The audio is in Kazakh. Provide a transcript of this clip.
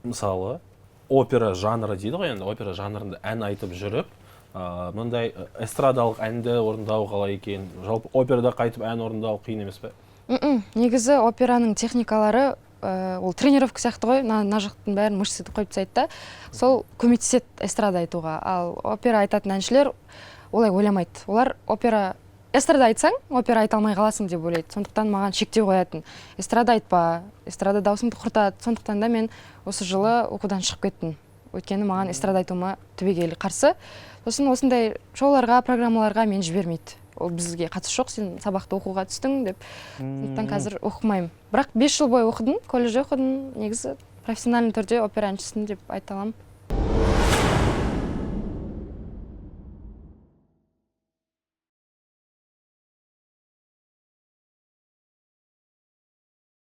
Мысалы, опера жанры дейді ғой енді, опера жанрында ән айтып жүріп, мындай эстрадалық әнді орындау қалай екен? Жалпы, операда қайтып ән орындау қиын емес пе? Негізі операның техникалары, ол тренировка сияқты ғой. Мына жақтың бәрін, мышцаны қойып тастайды да, сол көмектеседі эстрада айтуға. Ал опера айтатын әншілер олай ойламайды. Олар опера, эстрада айтсаң, опера айта алмай қаласың деп ойлайды. Сондықтан маған шектеу қоятын: эстрада айтпа, эстрада даусыңды құртады. Сондықтан да мен осы жылы оқудан шығып кеттім, өйткені маған эстрада айтуыма түбегейлі қарсы. Сосын осындай шоуларға, программаларға мені жібермейді. Ол бізге қатысы жоқ, сен сабақты оқуға түстің деп. Сондықтан қазір оқымаймын. Бірақ 5 жыл бойы оқыдым, колледжде оқыдым. Негізі, профессиональный түрде опера әншісін деп айта аламын.